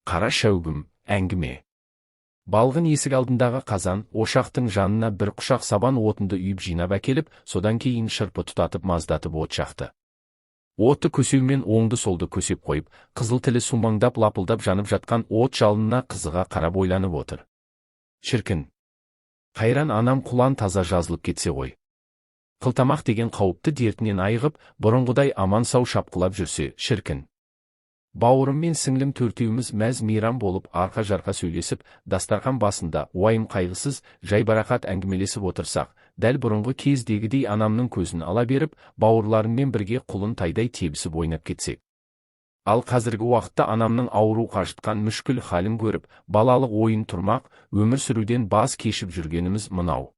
Қара шәугім, әңгіме. Балғын есік алдындағы қазан, ошақтың жанына бір құшақ сабан отынды үйіп жинап әкеліп, содан кейін шырпы тұтатып маздатып от жақты. Отты көсеумен оңды-солды көсеп қойып, қызыл тілі сумаңдап лапылдап жанып жатқан от жалынына қызыға қарап ойланып отыр. Шіркін! Қайран анам құлан таза жазылып кетсе ғой. Қылтамақ деген қауіпті дертінен айығып, бұрынғыдай аман-сау шапқылап жүрсе, шіркін. Бауырым мен сіңлім төртеуміз мәз мейрам болып арқа-жарқа сөйлесіп, дастархан басында уайым-қайғысыз, жайбарақат әңгімелесіп отырсақ, дәл бұрынғы кездегідей анамның көзін ала беріп, бауырларыммен бірге құлын тайдай тебісіп ойнап кетсек. Ал қазіргі уақытта анамның ауру қажытқан мүшкіл халін көріп, балалық ойын тұрмақ, өмір сүруден баз кешіп жүргеніміз мынау.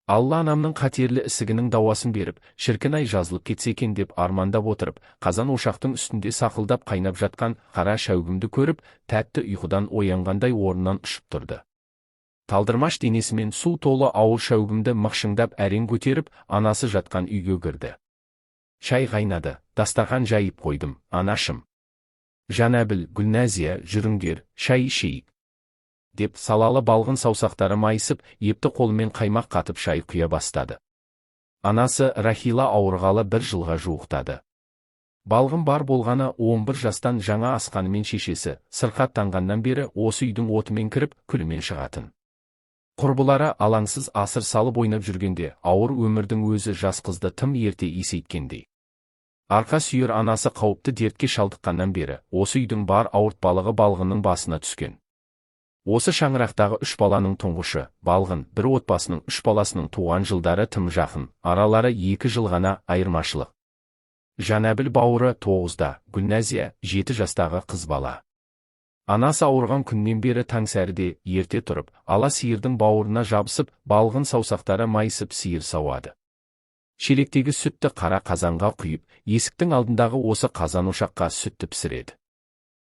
Алла анамның қатерлі ісігінің дауасын беріп, шіркін-ай жазылып кетсе екен деп армандап отырып, қазан ошақтың үстінде сақылдап қайнап жатқан қара шәугімді көріп, тәтті ұйқыдан оянғандай орнынан ұшып тұрды. Талдырмаш денесімен су толы ауыр шәугімді мықшыңдап әрең көтеріп, анасы жатқан үйге кірді. Шай қайнады, дастархан жайып қойдым, анашым. Жанәбіл, Гүлнәзия, жүріңдер, шай ішейік, деп салалы балғын саусақтары майысып, епті қолымен қаймақ қатып шай құя бастады. Анасы Рахила ауырғалы бір жылға жуықтады. Балғын бар болғаны 11 жастан жаңа асқанымен шешесі сырқаттанғаннан бері осы үйдің отымен кіріп, күлімен шығатын. Құрбылары алаңсыз асыр салып ойнап жүргенде, ауыр өмірдің өзі жас қызды тым ерте есейткендей. Арқа сүйер анасы қауіпті дертке шалдыққаннан бері, осы үйдің бар ауыртпалығы балғынның басына түскен. Осы шаңырақтағы үш баланың тұңғышы, Балғын, бір отбасының үш баласының туған жылдары тым жақын, аралары 2 жыл ғана айырмашылық. Жанәбіл бауыры 9-да, Гүлнәзия 7 жастағы қыз бала. Анасы ауырған күннен бері таңсәріде ерте тұрып, ала сиырдың бауырына жабысып, балғын саусақтары майысып сиыр сауады. Шелектегі сүтті қара қазанға құйып, есіктің алдындағы осы қазан ошаққа сүтті пісіреді.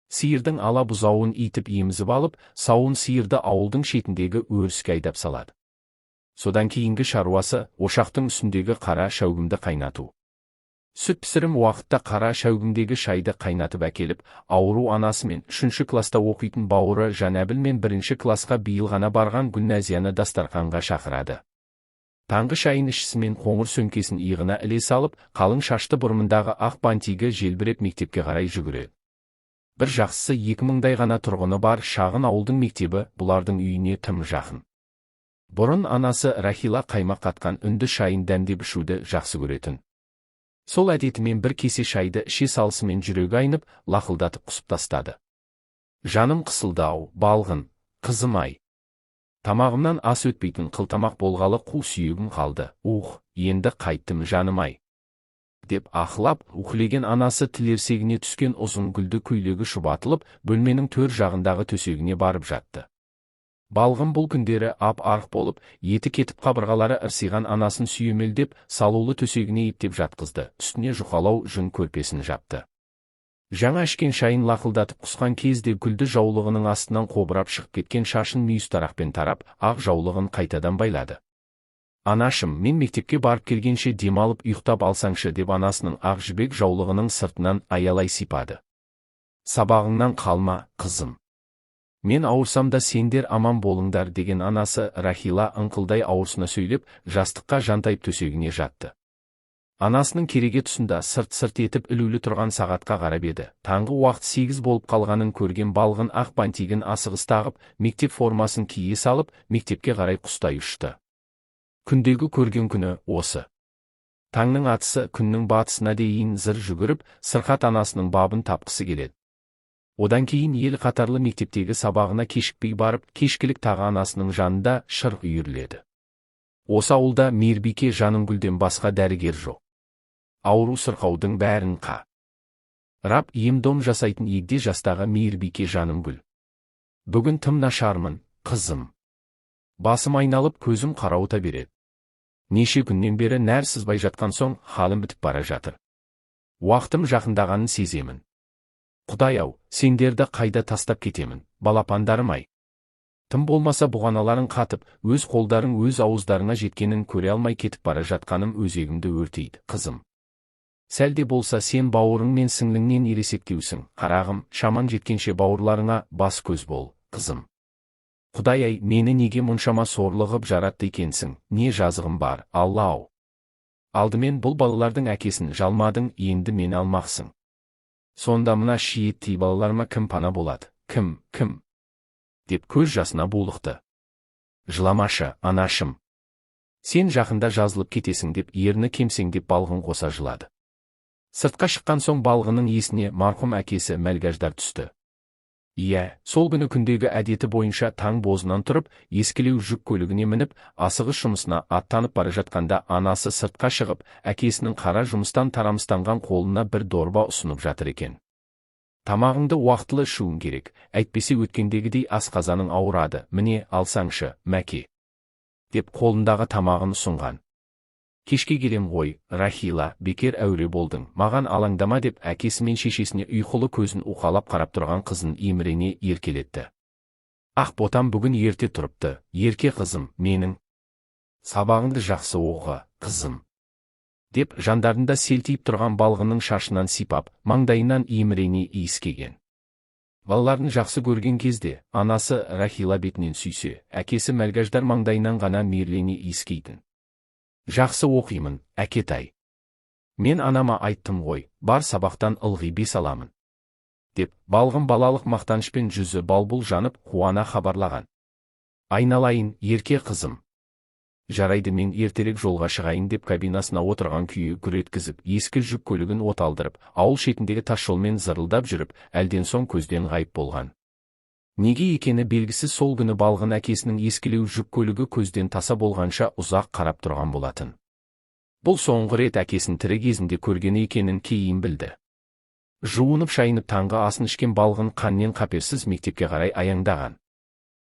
Сиырдың ала бұзауын итіп емізіп алып, сауын сиырды ауылдың шетіндегі өріске айдап салады. Содан кейінгі шаруасы ошақтың үстіндегі қара шәугімді қайнату. Сүт пісірім уақытта қара шәугімдегі шайды қайнатып әкеліп, ауру анасы мен 3-ші класста оқитын бауыры Жанәбіл мен 1-ші классқа биыл ғана барған Гүлнәзияны дастарханға шақырады. Таңғы шайын ішісімен қоңыр сөмкесін иығына іле салып, қалың шашты бұрымындағы ақ бантигі желбіреп мектепке қарай жүгіреді. Бір жақсысы 2000-дай ғана тұрғыны бар шағын ауылдың мектебі бұлардың үйіне тым жақын. Бұрын анасы Рахила қаймақ қатқан үнді шайын дәмдеп ішуді жақсы көретін. Сол әдетімен бір кесе шайды іше салысымен жүрегі айнып, лақылдатып құсып тастады. Жаным қысылды-ау, балғын, қызым-ай. Тамағымнан ас өтпейтін қылтамақ болғалы қу сүйегім қалды, ух, енді қайттым жаным-ай, деп ақылап, уһілеген анасы тілерсегіне түскен ұзын гүлді көйлегі шұбатылып, бөлменің төр жағындағы төсегіне барып жатты. Балғын бұл күндері ап-арық болып, еті кетіп қабырғалары ырсиған анасын сүйемелдеп, салулы төсегіне ептеп жатқызды, үстіне жұқалау жүн көрпесін жапты. Жаңа ішкен шайын лақылдатып құсқан кезде гүлді жаулығының астынан қобырап шығып кеткен шашын мүйіз тарақпен тарап, ақ жаулығын қайтадан байлады. Анашым, мен мектепке барып келгенше демалып ұйықтап алсаңшы, деп анасының ақ жібек жаулығының сыртынан аялай сипады. Сабағыңнан қалма, қызым. Мен ауырсам да сендер аман болыңдар, деген анасы Рахила ыңқылдай ауырсына сөйлеп, жастыққа жантайып төсегіне жатты. Анасының кереге тұсында сырт-сырт етіп ілулі тұрған сағатқа қарап еді. Таңғы уақыт 8 болып қалғанын көрген балғын ақ бантигін асығыс тағып, мектеп формасын кие салып, мектепке қарай құстай ұшты. Күндегі көрген күні осы. Таңның атысы күннің батысына дейін зыр жүгіріп, сырқат анасының бабын тапқысы келеді. Одан кейін ел қатарлы мектептегі сабағына кешікпей барып, кешкілік тағы анасының жанында шырқ үйіріледі. Осы ауылда мейірбике Жанымгүлден басқа дәрігер жоқ. Ауру сырқаудың бәрін қарап ем-дом жасайтын егде жастағы мейірбике Жанымгүл. Бүгін тым нашармын, қызым. Басым айналып, көзім қарауыта береді. Неше күннен бері нәр сызбай жатқан соң халім бітіп бара жатыр. Уақытым жақындағанын сеземін. Құдай-ау, сендерді қайда тастап кетемін, балапандарым-ай. Тым болмаса бұғаналарың қатып, өз қолдарың өз ауыздарыңа жеткенін көре алмай кетіп бара жатқаным өзегімді өртейді, қызым. Сәл де болса сен бауырың мен сіңліңнен ересектеусің, қарағым, шаман жеткенше бауырларыңа бас көз бол, қызым. Құдай-ай, мені неге мұншама сорлы ғып жаратты екенсің, не жазығым бар, Алла-ау. Алдымен бұл балалардың әкесін жалмадың, енді мені алмақсың. Сонда мына шиеттей балаларыма кім пана болады, кім, кім? Деп көз жасына булықты. Жыламашы, анашым. Сен жақында жазылып кетесің деп ерні кемсеңдеп Балғын қоса жылады. Сыртқа шыққан соң Балғынның есіне марқұм әкесі Мәлгаждар түсті. Иә, сол күні күндегі әдеті бойынша таң бозынан тұрып, ескілеу жүк көлігіне мініп, асығыс жұмысына аттанып бара жатқанда анасы сыртқа шығып, әкесінің қара жұмыстан тарамыстанған қолына бір дорба ұсынып жатыр екен. Тамағыңды уақытылы ішуің керек, әйтпесе өткендегідей асқазаның ауырады, міне, алсаңшы, Мәке. Деп қолындағы тамағын ұсынған. Кешке келем ғой, Рахила, бекер әуре болдың, маған алаңдама деп әкесі мен шешесіне ұйқылы көзін уқалап қарап тұрған қызын емірене еркелетті. Ақ ботам бүгін ерте тұрыпты, ерке қызым, менің. Сабағыңды жақсы оқы, қызым. Деп жандарында селтиіп тұрған Балғынның шашынан сипап, маңдайынан емірене иіскеген. Балаларын жақсы көрген кезде, анасы Рахила бетінен сүйсе, әкесі Мәлгаждар маңдайынан ғана мейірлене иіскейтін. Жақсы оқимын, әкетай. Мен анама айттым ғой, бар сабақтан ылғи 5 аламын. Деп, Балғын балалық мақтанышпен жүзі балбұл жанып, қуана хабарлаған. Айналайын, ерке қызым. Жарайды, мен ертерек жолға шығайын деп кабинасына отырған күйі гүр еткізіп, ескі жүк көлігін оталдырып, ауыл шетіндегі тас жолмен зырылдап жүріп, әлден соң көзден ғайып болған. Неге екені белгісіз сол күні Балғын әкесінің ескілеу жүк көлігі көзден таса болғанша ұзақ қарап тұрған болатын. Бұл соңғы рет әкесін тірі кезінде көргені екенін кейін білді. Жуынып шайынып таңғы асын ішкен Балғын қаннен қаперсіз мектепке қарай аяңдаған.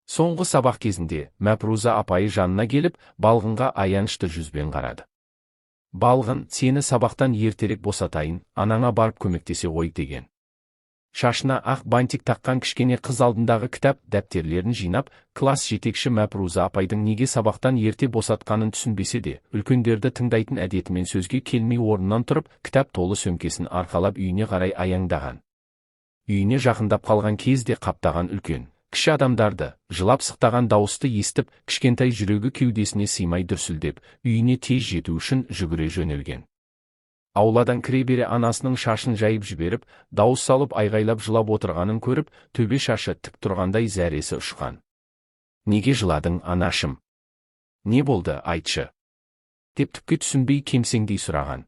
Соңғы сабақ кезінде Мәпруза апайы жанына келіп, Балғынға аянышты жүзбен қарады. Балғын, сені сабақтан ертерек босатайын, анаңа барып көмектесе ғой деген. Шашына ақ бантик таққан кішкене қыз алдындағы кітап дәптерлерін жинап, класс жетекші Мәпруза апайдың неге сабақтан ерте босатқанын түсінбесе де, үлкендерді тыңдайтын әдетімен сөзге келмей орнынан тұрып, кітап толы сөмкесін арқалап үйіне қарай аяңдаған. Үйіне жақындап қалған кезде қаптаған үлкен, кіші адамдарды, жылап сықтаған дауысты естіп, кішкентай жүрегі кеудесіне сыймай дүрсілдеп, үйіне тез жету үшін жүгіре жөнелген. Ауладан кіре бере анасының шашын жайып жіберіп, дауыс салып айғайлап жылап отырғанын көріп, төбе шашы тік тұрғандай зәресі ұшқан. Неге жыладың, анашым? Не болды, айтшы? Деп түкке түсінбей кемсеңдей сұраған.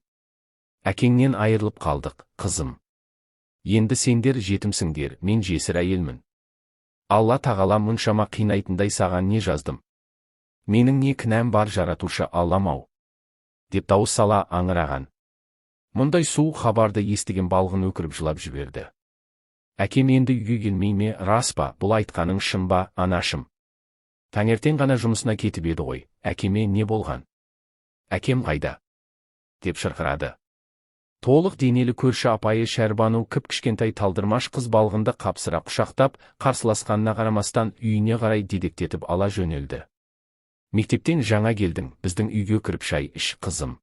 Әкеңнен айырылып қалдық, қызым. Енді сендер жетімсіңдер, мен жесір әйелмін. Алла тағала мұншама қинайтындай саған не жаздым? Менің не кінәм бар, жаратушы Аллам-ау? Деп дауыс сала аңыраған. Мұндай суық хабарды естіген Балғын өкіріп жылап жіберді. Әкем енді үйге келмей ме, рас па, бұл айтқаның шын ба, анашым? Таңертең ғана жұмысына кетіп еді ғой, әкеме не болған? Әкем қайда? Деп шырқырады. Толық денелі көрші апайы Шәрбану кіп-кішкентай талдырмаш қыз Балғынды қапсыра құшақтап, қарсыласқанына қарамастан үйіне қарай дедектетіп ала жөнелді. Мектептен жаңа келдің, біздің үйге кіріп шай іш, қызым.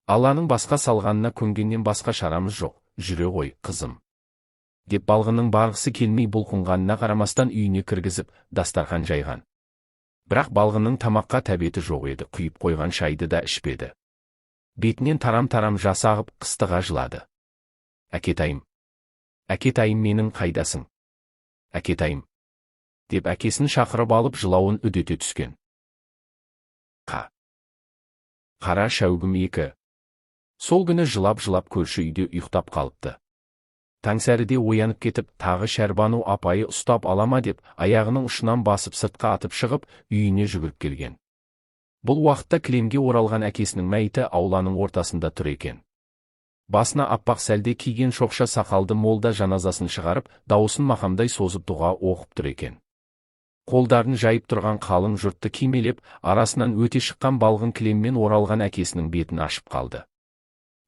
Алланың басқа салғанына көнгеннен басқа шарамыз жоқ, жүре ғой, қызым. Деп Балғынның барғысы келмей бұлқынғанына қарамастан үйіне кіргізіп, дастархан жайған. Бірақ Балғынның тамаққа тәбеті жоқ еді, құйып қойған шайды да ішпеді. Бетінен тарам-тарам жас ағып, қыстыға жылады. Әкетайым! Әкетайым, менің қайдасың? Әкетайым! Деп әкесін шақырып алып жылауын үдете түскен. Қара шәугім 2. Сол күні жылап-жылап көрші үйде ұйықтап қалыпты. Таңсәріде оянып кетіп, тағы Шәрбану апайы ұстап алама деп, аяғының ұшынан басып сыртқа атып шығып, үйіне жүгіріп келген. Бұл уақытта кілемге оралған әкесінің мәйіті ауланың ортасында тұр екен. Басына аппақ сәлде киген шоқша сақалды молда жаназасын шығарып, дауысын мақамдай созып дұға оқып тұр екен. Қолдарын жайып тұрған қалың жұртты кимелеп, арасынан өте шыққан Балғын кілеммен оралған әкесінің бетін ашып қалды.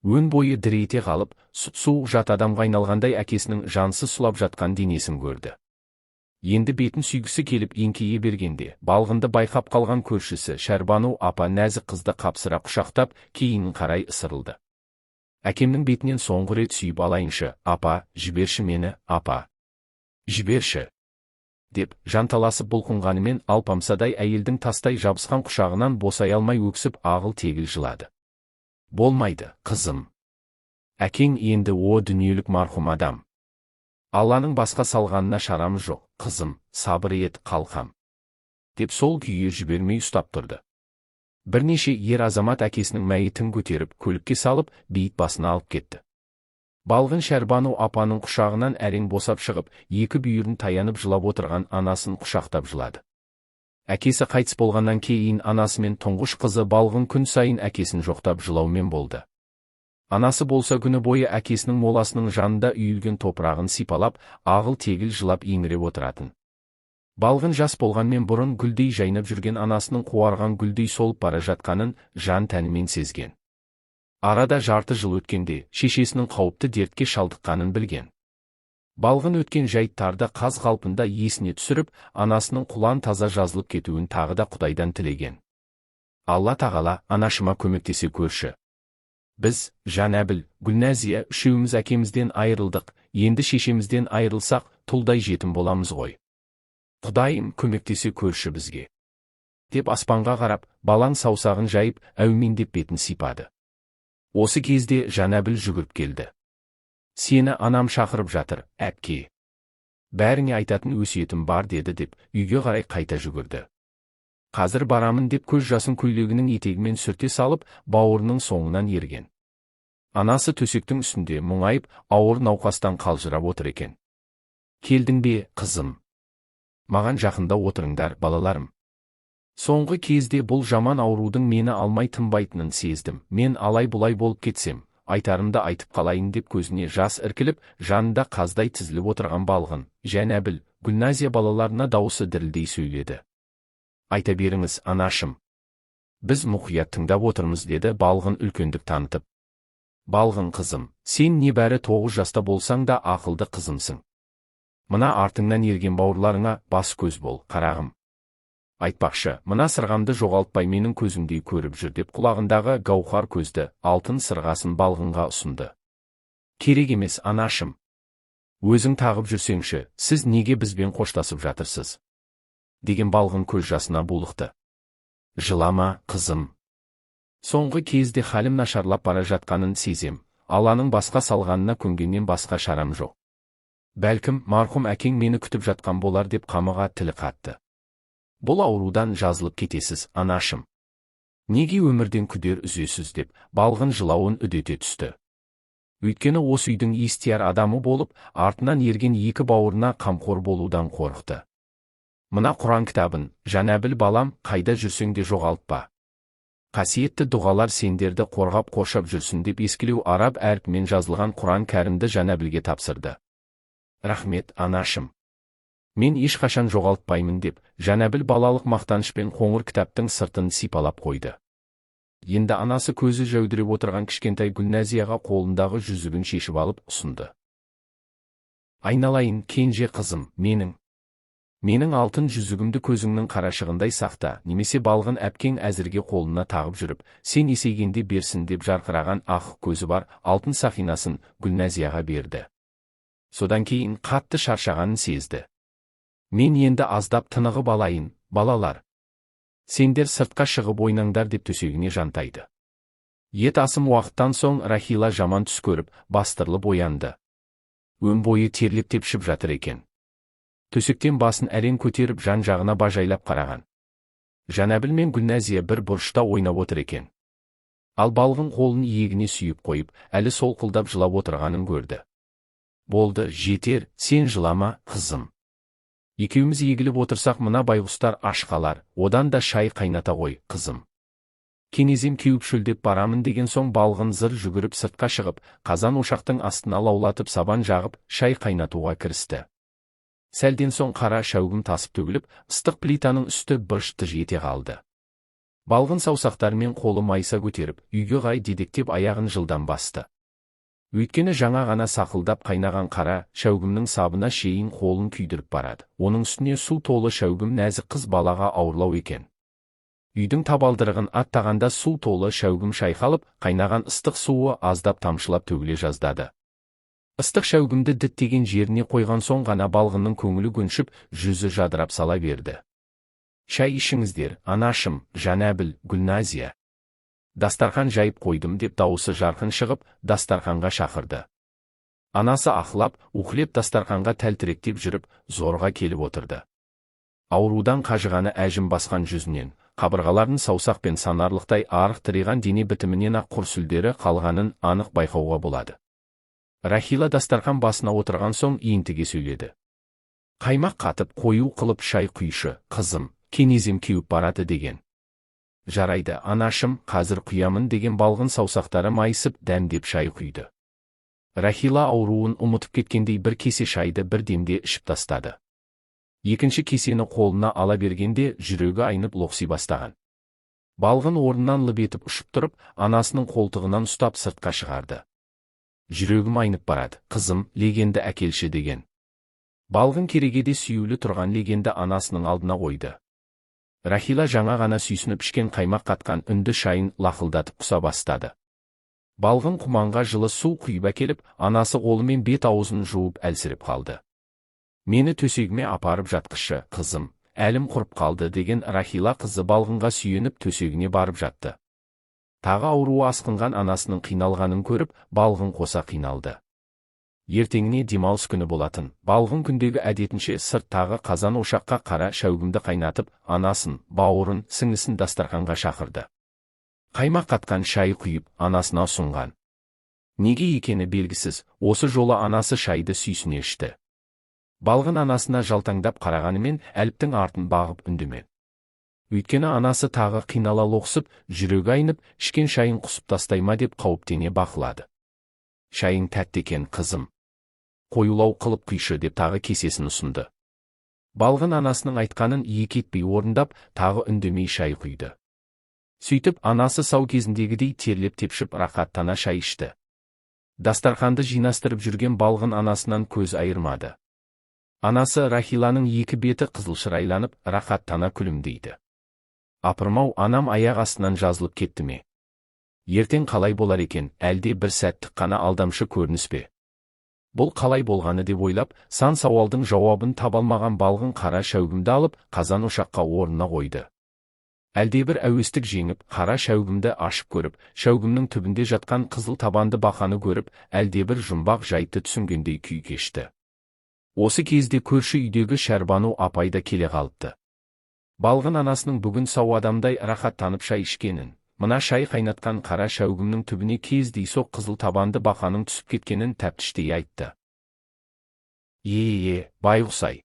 Өн бойы дір ете қалып, сұп-суық жат адамға айналғандай әкесінің жансыз сұлап жатқан денесін көрді. Енді бетін сүйгісі келіп еңкейе бергенде, Балғынды байқап қалған көршісі Шәрбану апа нәзік қызды қапсыра құшақтап, кейін қарай ысырылды. Әкемнің бетінен соңғы рет сүйіп алайыншы, апа, жіберші мені, апа. Жіберші. Деп, жанталасып бұлқынғанымен алпамсадай әйелдің тастай жабысқан құшағынан босай алмай өксіп ағыл-тегіл жылады. Болмайды, қызым. Әкең енді о дүниелік марқұм адам. Алланың басқа салғанына шарамыз жоқ, қызым, сабыр ет, қалқам. Деп сол күйі жібермей ұстап тұрды. Бірнеше ер азамат әкесінің мәйітін көтеріп, көлікке салып, бейіт басына алып кетті. Балғын Шәрбану апаның құшағынан әрең босап шығып, екі бүйірін таянып жылап отырған анасын құшақтап жылады. Әкесі қайтыс болғаннан кейін анасы мен тұңғыш қызы Балғын күн сайын әкесін жоқтап жылаумен болды. Анасы болса күні бойы әкесінің моласының жанында үйілген топырағын сипалап, ағыл-тегіл жылап еңіреп отыратын. Балғын жас болғанмен бұрын гүлдей жайнап жүрген анасының қуарған гүлдей солып бара жатқанын жан тәнімен сезген. Арада жарты жыл өткенде шешесінің қауіпті дертке шалдыққанын білген. Балғын өткен жайттарды қаз қалпында есіне түсіріп, анасының құлан таза жазылып кетуін тағы да Құдайдан тілеген. Алла тағала, анашыма көмектесе көрші. Біз, Жанәбіл, Гүлнәзия үшеуміз әкемізден айырылдық, енді шешемізден айырылсақ, тұлдай жетім боламыз ғой. Құдайым көмектесе көрші бізге. Деп аспанға қарап, балаң саусағын жайып, әумин деп бетін сипады. Осы кезде Жанәбіл жүгіріп келді. Сені анам шақырып жатыр, әпке. Бәріңе айтатын өсиетім бар деді деп, үйге қарай қайта жүгірді. Қазір барамын деп көз жасын көйлегінің етегімен сүрте салып, бауырының соңынан ерген. Анасы төсектің үстінде мұңайып, ауыр науқастан қалжырап отыр екен. Келдің бе, қызым? Маған жақында отырыңдар, балаларым. Соңғы кезде бұл жаман аурудың мені алмай тынбайтынын сездім. Мен алай-бұлай болып кетсем, айтарымды айтып қалайын деп көзіне жас іркіліп, жанында қаздай тізіліп отырған Балғын, Жанәбіл, Гүлназия балаларына дауысы дірілдей сөйледі. Айта беріңіз, анашым. Біз мұқият тыңдап отырмыз, деді Балғын үлкендік танытып. Балғын қызым, сен небәрі 9 жаста болсаң да ақылды қызымсың. Мына артыңнан ерген бауырларыңа бас көз бол, қарағым. Айтпақшы, мына сырғамды жоғалтпай менің көзімдей көріп жүр деп құлағындағы гауһар көзді, алтын сырғасын Балғынға ұсынды. Керек емес, анашым. Өзің тағып жүрсеңші, сіз неге бізбен қоштасып жатырсыз? Деген Балғын көз жасына булықты. Жылама, қызым. Соңғы кезде халім нашарлап бара жатқанын сезем, Алланың басқа салғанына көнгеннен басқа шарам жоқ. Бәлкім, марқұм әкең мені күтіп жатқан болар деп қамыға тілі қатты. Бұл аурудан жазылып кетесіз, анашым. Неге өмірден күдер үзесіз деп, Балғын жылауын үдете түсті. Өйткені осы үйдің естияр адамы болып, артынан ерген екі бауырына қамқор болудан қорықты. Мына Құран кітабын, Жанәбіл балам, қайда жүрсең де жоғалтпа. Қасиетті дұғалар сендерді қорғап қоршап жүрсін деп ескілеу араб әрпімен жазылған Құран кәрімді Жанәбілге тапсырды. Рахмет, анашым. Мен ешқашан жоғалтпаймын деп, Жанәбіл балалық мақтанышпен қоңыр кітаптың сыртын сипалап қойды. Енді анасы көзі жәудіреп отырған кішкентай Гүлназияға қолындағы жүзігін шешіп алып ұсынды. Айналайын, кенже қызым, менің. Менің алтын жүзігімді көзіңнің қарашығындай сақта, немесе Балғын әпкең әзірге қолына тағып жүріп, сен есейгенде берсін деп жарқыраған ақ көзі бар алтын сақинасын Гүлназияға берді. Содан кейін қатты шаршағанын сезді. Мен енді аздап тынығып алайын, балалар. Сендер сыртқа шығып ойнаңдар деп төсегіне жантайды. Ет асым уақыттан соң Рахила жаман түс көріп, бастырылып оянды. Өн бойы терлеп тепшіп жатыр екен. Төсектен басын әрең көтеріп жан жағына бажайлап қараған. Жанәбіл мен Гүлназия бір бұрышта ойнап отыр екен. Ал Балғын қолын иегіне сүйіп қойып, әлі солқылдап жылап отырғанын көрді. Болды, жетер, сен жылама, қызым. Екеуміз егіліп отырсақ мына байғұстар аш қалар, одан да шай қайната ғой, қызым. Кенезем кеуіп шөлдеп барамын деген соң Балғын зыр жүгіріп сыртқа шығып, қазан ошақтың астына лаулатып сабан жағып, шай қайнатуға кірісті. Сәлден соң қара шәугім тасып төгіліп, ыстық плитаның үсті бырш-тыж ете қалды. Балғын саусақтарымен қолы майса көтеріп, үйге қарай дедектеп аяғын жылдам басты. Өйткені жаңа ғана сақылдап қайнаған қара шәугімнің сабына шейін қолын күйдіріп барады. Оның үстіне су толы шәугім нәзік қыз балаға ауырлау екен. Үйдің табалдырығын аттағанда су толы шәугім шайқалып, қайнаған ыстық суы аздап тамшылап төгіле жаздады. Ыстық шәугімді діттеген жеріне қойған соң ғана Балғынның көңілі көншіп, жүзі жадырап сала берді. Шай ішіңіздер, анашым, Жанәбіл, Гүлназия. Дастархан жайып қойдым деп дауысы жарқын шығып, дастарханға шақырды. Анасы ақлап, уқлеп дастарханға тәлтіректеп жүріп, зорға келіп отырды. Аурудан қажығаны әжім басқан жүзінен, қабырғаларын саусақпен санарлықтай арық тыриған дене бітімінен ақ құр қалғанын анық байқауға болады. Рахила дастархан басына отырған соң ентіге сөйледі. Қаймақ қатып, қою қылып шай құйшы, қызым, кенезем кеуіп барады деген. Жарайды, анашым, қазір құямын деген Балғын саусақтары майысып дәмдеп шай құйды. Рахила ауруын ұмытып кеткендей бір кесе шайды бір демде ішіп тастады. Екінші кесені қолына ала бергенде жүрегі айнып лоқси бастаған. Балғын орнынан лып етіп ұшып тұрып, анасының қолтығынан ұстап сыртқа шығарды. Жүрегім айнып барады, қызым, легенді әкелші деген. Балғын керегеде сүюлі тұрған легенді анасының алдына қойды. Рахила жаңа ғана сүйсініп ішкен қаймақ қатқан үнді шайын лақылдатып құса бастады. Балғын құманға жылы су құйып әкеліп, анасы қолымен бет аузын жуып әлсіреп қалды. Мені төсегіме апарып жатқызшы, қызым, әлім құрып қалды деген Рахила қызы Балғынға сүйеніп төсегіне барып жатты. Тағы ауруы асқынған анасының қиналғанын көріп, Балғын қоса қиналды. Ертеңіне демалыс күні болатын. Балғын күндегі әдетінше сырттағы қазан ошаққа қара шәугімді қайнатып, анасын, бауырын, сіңлісін дастарханға шақырды. Қаймақ қатқан шай құйып, анасына ұсынған. Неге екені белгісіз, осы жолы анасы шайды сүйсіне ішті. Балғын анасына жалтаңдап қарағанымен әліптің артын бағып үндемеді. Өйткені анасы тағы қинала лоқсып, жүрегі айнып, ішкен шайын құсып тастай ма деп қауіптене бақылады. Шайың тәтті екен, қызым. Қоюлау қылып құйшы деп тағы кесесін ұсынды. Балғын анасының айтқанын екі етпей орындап, тағы үндемей шай құйды. Сөйтіп анасы сау кезіндегідей терлеп тепшіп рақаттана шай ішті. Дастарханды жинастырып жүрген Балғын анасынан көз айырмады. Анасы Рахиланың екі беті қызыл шырайланып, рақаттана күлімдейді. Апырмау, анам аяқ астынан жазылып кетті ме? Ертең қалай болар екен, әлде бір сәттік қана алдамшы көрініс пе? Бұл қалай болғаны деп ойлап, сан сауалдың жауабын таба алмаған Балғын қара шәугімді алып, қазан ошаққа орнына қойды. Әлдебір әуестік жеңіп, қара шәугімді ашып көріп, шәугімнің түбінде жатқан қызыл табанды бақаны көріп, әлдебір жұмбақ жайтты түсінгендей күй кешті. Осы кезде көрші үйдегі Шәрбану апай да келе қалыпты. Балғын анасының бүгін сау адамдай рахаттанып шай ішкенін, мына шай қайнатқан қара шәугімнің түбіне кездейсоқ қызыл табанды бақаның түсіп кеткенін тәптіштей айтты. Е-е, байғұс-ай.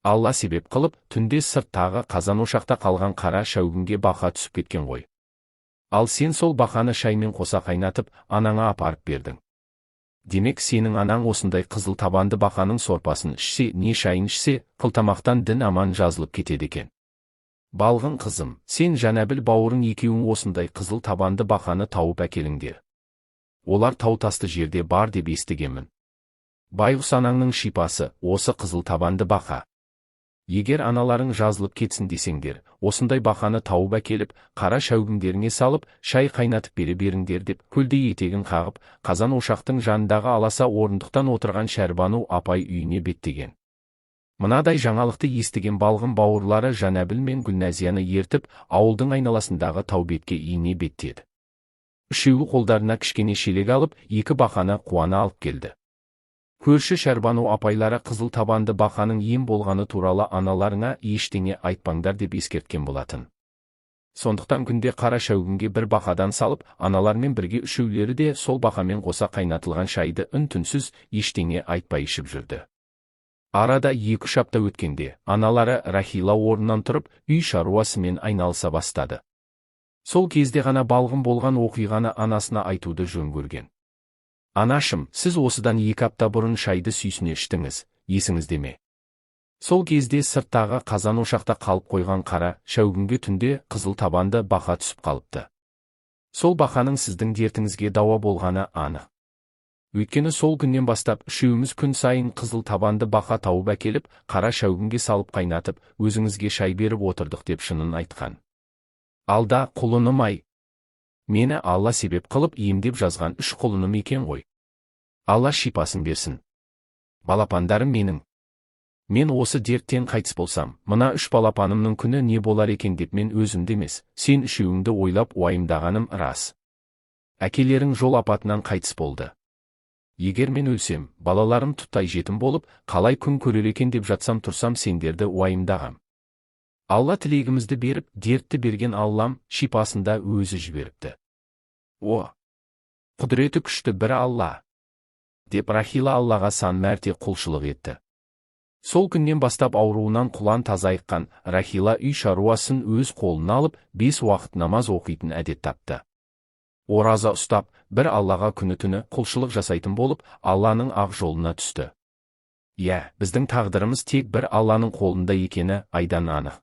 Алла себеп қылып, түнде сырттағы қазан ошақта қалған қара шәугімге бақа түсіп кеткен ғой. Ал сен сол бақаны шаймен қоса қайнатып, анаңа апарып бердің. Демек, сенің анаң осындай қызыл табанды бақаның сорпасын ішсе, не шайын ішсе, қылтамақтан дін аман жазылып кетеді екен. Балғын қызым, сен Жанәбіл бауырың екеуің осындай қызыл табанды бақаны тауып әкеліңдер. Олар тау тасты жерде бар деп естігенмін. Байғұс анаңның шипасы, осы қызыл табанды бақа. Егер аналарың жазылып кетсін десеңдер, осындай бақаны тауып әкеліп, қара шәугімдеріңе салып, шай қайнатып бере беріңдер деп көлдей етегін қағып, қазан ошақтың жанындағы аласа орындықтан отырған Шәрбану апай үйіне беттеген. Мынадай жаңалықты естіген Балғын бауырлары Жанәбіл мен Гүлназияны ертіп, ауылдың айналасындағы тау бетке ине беттеді. Үшеуі қолдарына кішкене шелек алып, екі бақаны қуана алып келді. Көрші Шәрбану апайлары қызыл табанды бақаның ем болғаны туралы аналарына ештеңе айтпаңдар деп ескерткен болатын. Сондықтан күнде қара шәугімге бір бақадан салып, аналармен бірге үшеулері де сол бақамен қоса қайнатылған шайды үн-түнсіз ештеңе айтпай ішіп жүрді. Арада 2-3 апта өткенде, аналары Рахила орнынан тұрып, үй шаруасымен айналыса бастады. Сол кезде ғана Балғын болған оқиғаны анасына айтуды жөн көрген. Анашым, сіз осыдан 2 апта бұрын шайды сүйсіне іштіңіз, есіңізде ме? Сол кезде сырттағы қазан ошақта қалып қойған қара шәугімге түнде қызыл табанды бақа түсіп қалыпты. Сол бақаның сіздің дертіңізге дауа болғаны анық. Өйткені сол күннен бастап үшеуміз күн сайын қызыл табанды бақа тауып әкеліп, қара шәугімге салып қайнатып, өзіңізге шай беріп отырдық деп шынын айтқан. Алда, құлыным-ай. Мені Алла себеп қылып емдеп жазған үш құлыным екен ғой. Алла шипасын берсін. Балапандарым менің. Мен осы дерттен қайтыс болсам, мына үш балапанымның күні не болар екен деп мен өзімді емес, сен үшеуіңді ойлап уайымдағаным рас. Әкелерің жол апатынан қайтыс болды. Егер мен өлсем, балаларым тұттай жетім болып, қалай күн көрер екен деп жатсам тұрсам сендерді уайымдағам. Алла тілегімізді беріп, дертті берген Аллам шипасын да өзі жіберіпті. О! Құдіреті күшті бір Алла! Деп Рахила Аллаға сан мәрте құлшылық етті. Сол күннен бастап ауруынан құлан таза айыққан Рахила үй шаруасын өз қолына алып, 5 уақыт намаз оқитын әдет тапты. Ораза ұстап, бір Аллаға күні-түні құлшылық жасайтын болып, Алланың ақ жолына түсті. Иә, біздің тағдырымыз тек бір Алланың қолында екені айдан анық.